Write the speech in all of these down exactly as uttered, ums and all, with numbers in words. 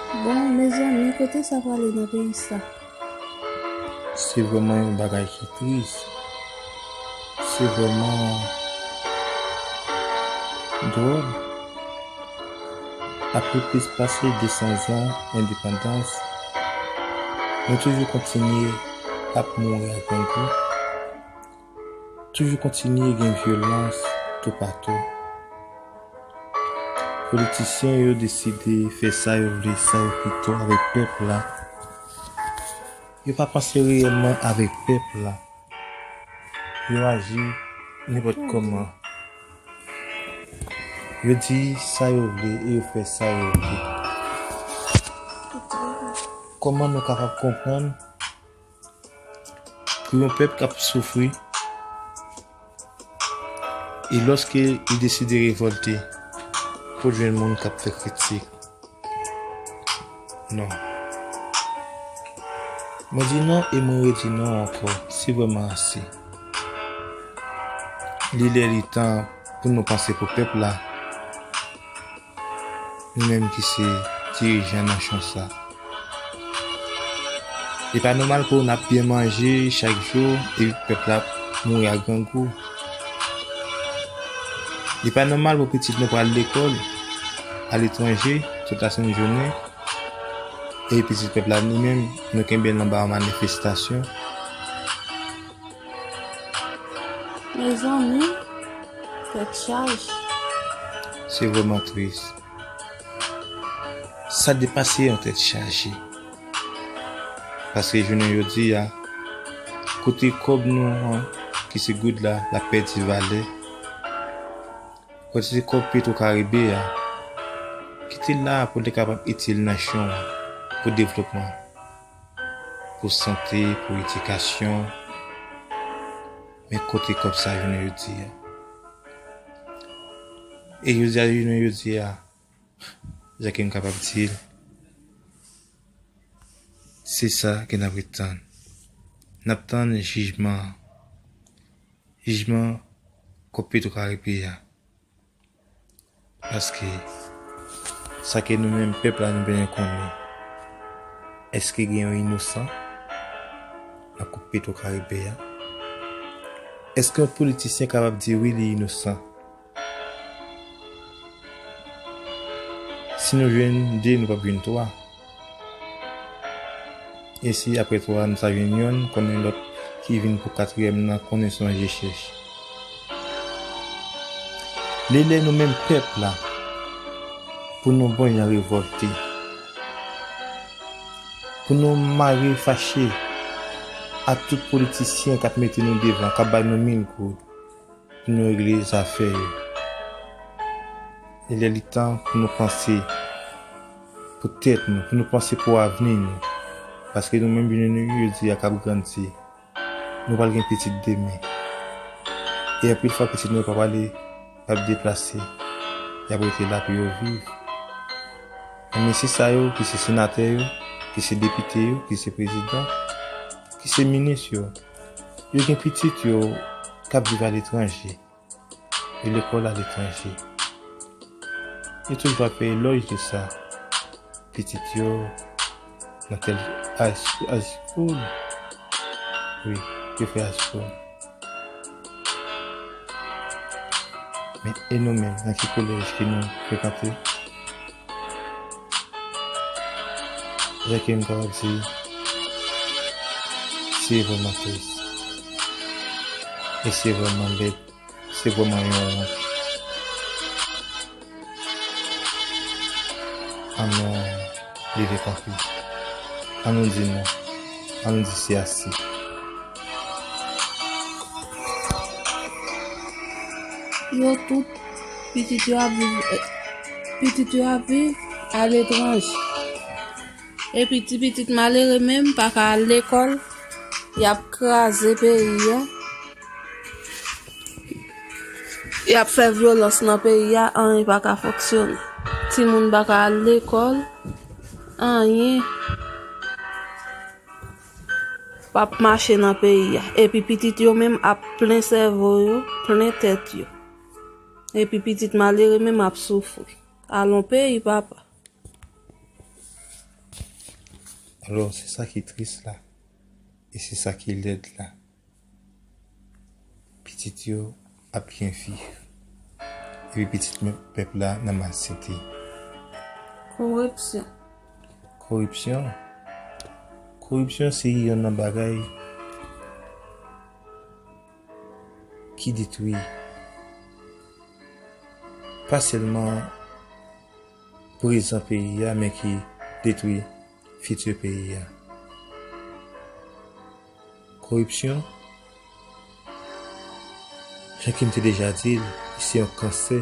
Bon, mezanmi, kote sa prale nan peyi sa? Se vrèman yon bagay ki tris. Se vrèman dwòl. Apre plis pase de san zan endepandans, nou toujou kontinye ap mouri ak grangou. Toujou kontinye gen vyolans toupatou. Politisyen yo deside fè sa yo vle, sa yo pito avèk pèp la. Yo pa panse reyèlman avèk pèp la. Yo aji nenpòt kòman. Yo di sa yo vle e yo fè sa yo vle. Kòman nou kapab konprann pou yon pèp k ap soufri, e lòske li deside revòlte, pou jwenn moun k ap fè kritik? Non. Mwen di non e mwen redi non ankò, se vrèman ase. Li lè li tan pou nou panse pou pèp la. Nou menm ki se dirijan nasyon sa. Li pa nòmal pou n ap byen manje chak jou epi pèp la ap mouri ak grangou. Li pa nòmal pou pitit nou pral lekòl aletranje tout lasent jounen epi pitit pèp la li menm nou kenbe l anba yon manifestasyon. Mezanmi, tèt chaje. Se vrèman tris. Sa depase yon tèt chaje. Paske jounen jodi a, kote kòb nou an, ki se goud la, l ap pèdi valè. Kote se kòb Petro Karibe a, ki te la pou te kapab itil nasyon an, pou devlopman, pou sante, pou edikasyon. Men kote kòb sa jounen jodi a? E jodi a, jounen jodi a, jan ke m kapab di l, se sa ke n ap ret tann. N ap tann jijman, jijman kòb Petro Karibe a. Paske sa ke nou menm pèp la nou bezwen konnen, èske gen yon inosan nan kòb Petro Karibe a? Èske yon politisyen kapab di wi li inosan? Si nou jwenn de, nou p ap jwenn twa. E si apre twa a nou ta jwenn yonn, konnen lòt ki vin pou katriyèm nan, konnen se yon je chèch. Li lè nou menm pèp la, pou nou bon jan revòlte. Pou nou mare fache ak tout politisyen k ap mete nou devan, k ap bay nou mil goud pou nou regle zafè yo. Li lè li tan pou nou panse pou tèt nou, pou nou panse pou avni nou. Paske nou menm jounen nou jodi a k ap grandi, nou pral gen pitit demen. E anpil fwa pitit nou yo pa prale, p ap deplase, y ap rete la pou yo viv. Men mesye sa yo, ki se senatè yo, ki se depite yo, ki se prezidan, ki se minis yo, yo gen pitit yo k ap viv aletranje, yo lekòl aletranje. Yo toujou ap fè elòj de sa. Pitit yo nan tèl high school, high school. Wi, yo fè high school. Men e nou menm, nan ki kolèj ke nou frekante? Jan ke m kapab di, se vrèman tris. E se vrèman lèd. Se vrèman yon wont. Ann nou leve kanpe. Ann nou di non. Ann nou di se ase. Yo tout, pitit yo ap viv, eh, pitit yo ap viv aletranje. Epi ti pitit malere menm pa ka al lekòl, y ap kraze peyi a. Y ap fè vyolans nan peyi a, anyen pa ka fonksyone. Timoun pa ka al lekòl, anyen p ap mache nan peyi a. Epi pitit yo menm ap plen sèvo yo, plen tèt yo. Epi pitit malere menm ap soufri. Alon peyi, papa. Alò, se sa ki tris la, e se sa ki lèd la. Pitit yo ap byen viv, epi pitit pèp la nan malsite. Koripsyon. Koripsyon? Koripsyon se yonn nan bagay ki detwi pa sèlman prezan peyi a, men ki detwi fiti peyi a. Koripsyon, jan ke m te deja di l, se yon kansè.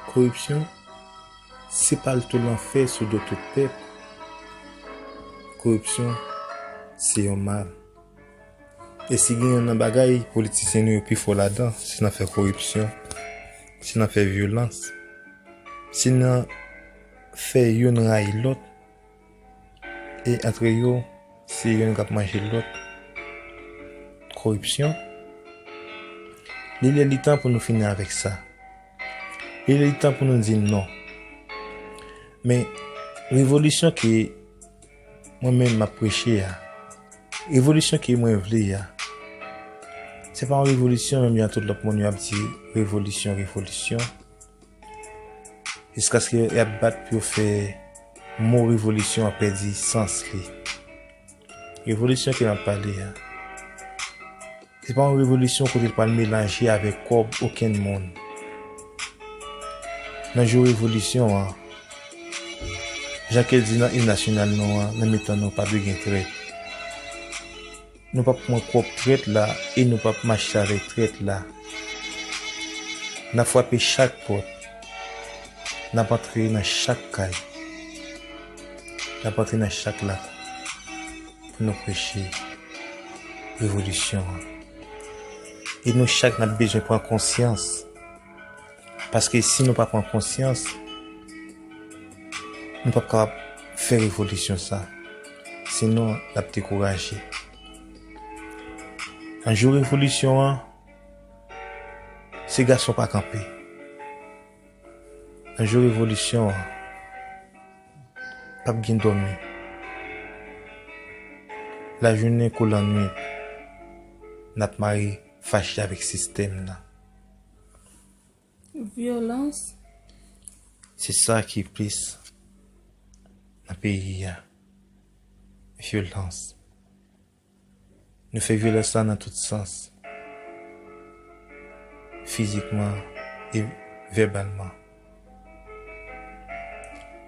Koripsyon, se pale tou lanfè sou do tout pèp. Koripsyon, se yon mal. E si gen yon nan bagay politisyen nou yo pi fò ladan, se nan fè koripsyon, se nan fè vyolans, se nan fè youn rayi lòt, e antre yo, se youn k ap manje lòt. Koripsyon. Li lè li tan pou nou fini avèk sa. Li lè li tan pou nou di non. Men, revolisyon ke mwen menm m ap preche a, revolisyon ke mwen vle a, se pa yon revolisyon menm jan tout lòt moun yo ap di revolisyon, revolisyon. Jiskaske y ap bat pou yo fè mo revolisyon an pèdi sans li. Revolisyon ke m ap pale a, se pa yon revolisyon kote l pral melanje avèk kòb okenn moun. Nan jou revolisyon an, jan ke l di nan im nasyonal nou an, nan mitan nou pa dwe gen trèt. Nou p ap pran kòb trèt la e nou p ap mache avèk trèt la. N ap frape chak pòt. N ap antre nan chak kay. N ap antre nan chak lakou pou nou preche revolisyon an. E nou chak n ap bezwen pran konsyans. Paske si nou pa pran konsyans, nou p ap kapab fè revolisyon sa. Sinon, n ap dekouraje. Nan jou revolisyon an, se gason pa kanpe. Nan jou revolisyon an, p ap gen dòmi. Lajounen kou lannwit, n ap mare fache avèk sistèm nan. Vyolans. Se sa ki plis nan peyi a. Vyolans. Nou fè vyolans la nan tout sans. Fizikman e vèbalman.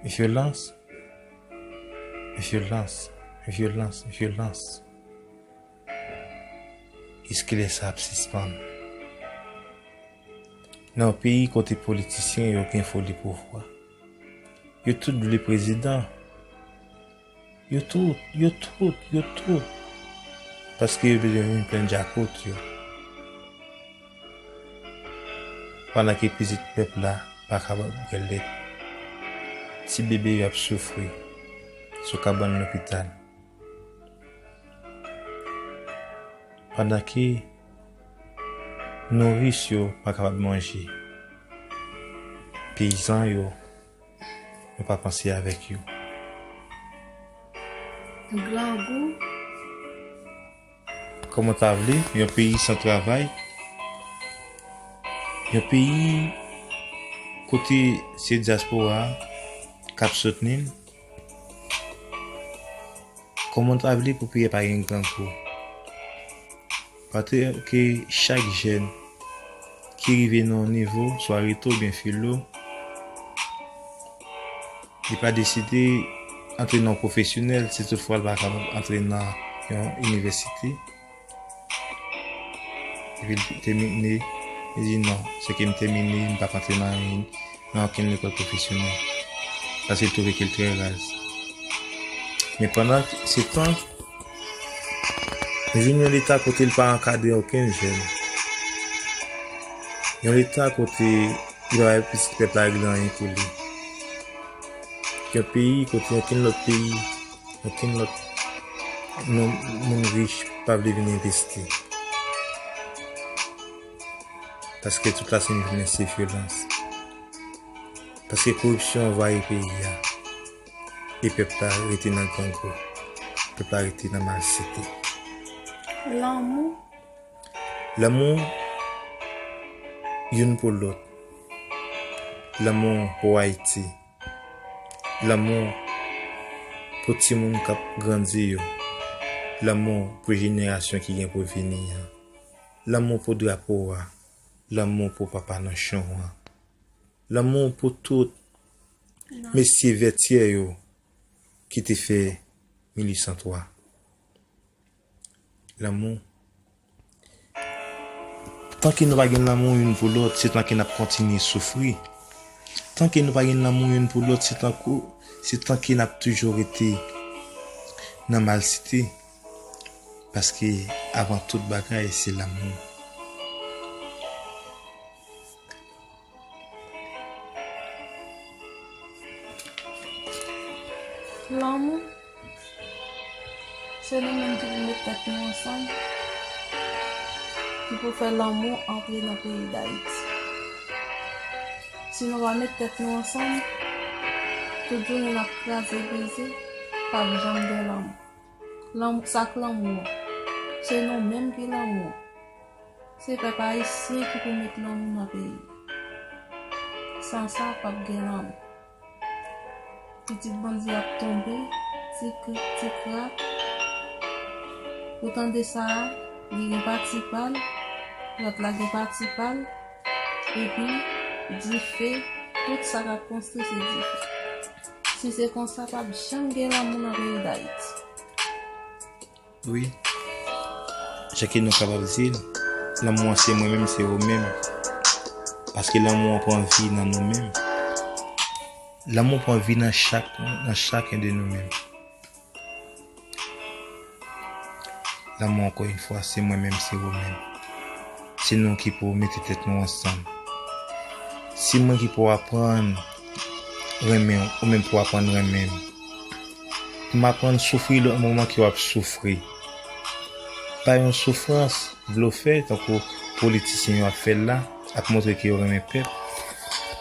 Vyolans. Vyolans. Vyolans. Vyolans. Jiskilè sa ap sispann? Nan yon peyi kote politisyen yo gen foli pouvwa, yo tout vle prezidan. Yo tout, yo tout, yo tout. Paske yo bezwen vin plen djakout yo. Pandan ke pitit pèp la pa kapab bwè lèt. Ti bebe yo ap soufri sou kabann lopital. Pandan ke nouris yo pa kapab manje, peyizan yo, nou pa panse avèk yo. Grangou. Kòman w ta vle yon peyi san travay? Yon peyi kote se dyaspora k ap soutni l? Kòman w ta vle pou peyi a pa gen grangou? Paske chak jèn ki rive nan yon nivo, swa reto oubyen filo, li pa deside antre nan yon pwofesyonèl, si toutfwa l pa kapab antre nan yon inivèsite. Epi l temine, li di, "Non, se ke m temine, m p ap antre nan, nan okenn lekòl pwofesyonèl." Paske l twouve ke l trè raz. Men pandan se tan, nou jwenn yon leta kote l pa ankadre okenn jèn. Yon leta kote li pa bay pitit pèp la regle anyen pou li. Yon peyi kote okenn lòt peyi, okenn lòt moun, moun rich pa vle vin envesti. Paske tout la se vin se vyolans. Paske koripsyon anvayi peyi a. e pèp la rete nan grangou. Pèp la rete nan malsite. Lanmou. Lanmou youn pou lòt. Lanmou pou Ayiti. Lanmou pou timoun k ap grandi yo. Lanmou pou jenerasyon ki gen pou vini an. Lanmou pou drapo a. Lanmou pou papa nanchon an. Lanmou pou tout mesye vètyè yo ki te fè mil uit san twa. Lanmou. Tanke nou pa gen lanmou youn pou lòt, se tanke n ap kontinye soufri. Tanke nou pa gen lanmou youn pou lòt, se tankou, se tanke n ap toujou rete nan malsite. Paske avan tout bagay, se lanmou. Lanmou, se nou menm ki pou met tèt nou ansanm, ki pou fè lanmou antre nan peyi Dayiti. Si nou pa met tèt nou ansanm, tout jounen n ap kraze brize, p ap janm gen lanmou. Lanmou, sa k lanmou an? Se nou menm ki lanmou an. Se pèp ayisyen ki pou met lanmou nan peyi. San sa, p ap gen lanmou. Pitit bandi ap tonbe, ti krik, ti krak. Ou tande sa a, li gen pati pa l, lòt la gen pati pa l, epi dife, tout sa k ap konstwi se dife. Si se konsa, p ap janm gen lanmou nan peyi Dayiti. Wi. Jan ke nou kapab di l, lanmou an se mwen menm, se ou menm. Paske lanmou an pran vi nan nou menm. Lanmou pran vi nan chak, nan chaken de nou menm. Lanmou, ankò yon fwa, se mwen menm, se ou menm. Se nou ki pou mete tèt nou ansanm. Se mwen ki pou aprann renmen w, ou menm pou aprann renmen m. M aprann soufri lè moman ke w ap soufri. Pa yon soufrans blofè, tankou politisyen yo ap fè l la, ap montre ke yo renmen pèp,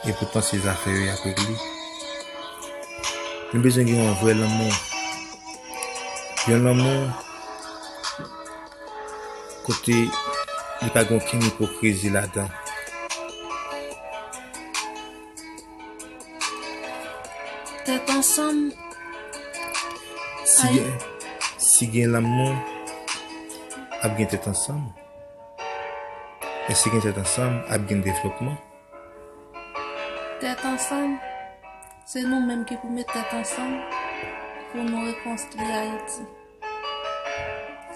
epoutan se zafè yo y ap regle. Nou bezwen gen yon vrè lanmou. Yon lanmou kote li pa gen okenn ipokrizi ladan. Tèt ansanm. Si gen, si gen lanmou, ap gen tèt ansanm. E si gen tèt ansanm, ap gen devlopman. Tèt ansanm, se nou menm ki pou met tèt ansanm pou nou rekonstwi Ayiti.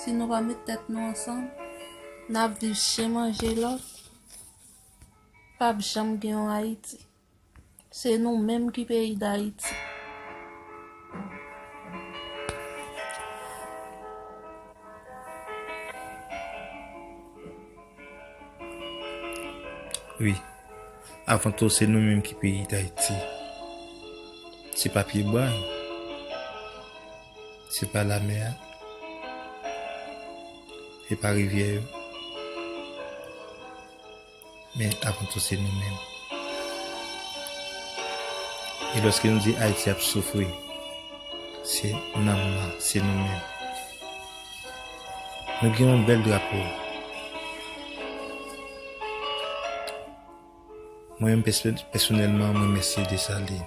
Si nou pa met tèt nou ansanm, n ap viv chen manje lòt, p ap janm gen yon Ayiti. Se nou menm ki peyi Dayiti. Wi. Avan tou, se nou menm ki peyi Dayiti. Se pa pyebwa. Se pa lamè a. Se pa rivyè yo. Men avan tou, se nou menm. E lòske nou di Ayiti ap soufri, se nanm nan, se nou menm. Nou gen yon bèl drapo. Mwen menm pèsonèlman, mwen remèsye Desalin.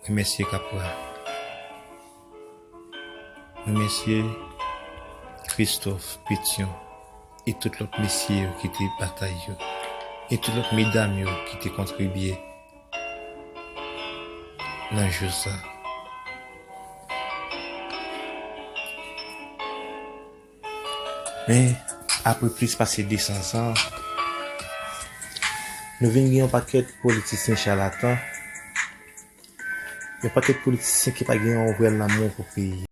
Remèsye Kapra. Remèsye Christophe Pétion e tout lòt mesye yo ki te batay yo, e tout lòt medam yo ki te kontribye nan jou sa. Men, apre plis pase de san zan, nou vin gen yon pakèt politisyen chalatan, yon pakèt politisyen ki pa gen yon vrè lanmou pou peyi.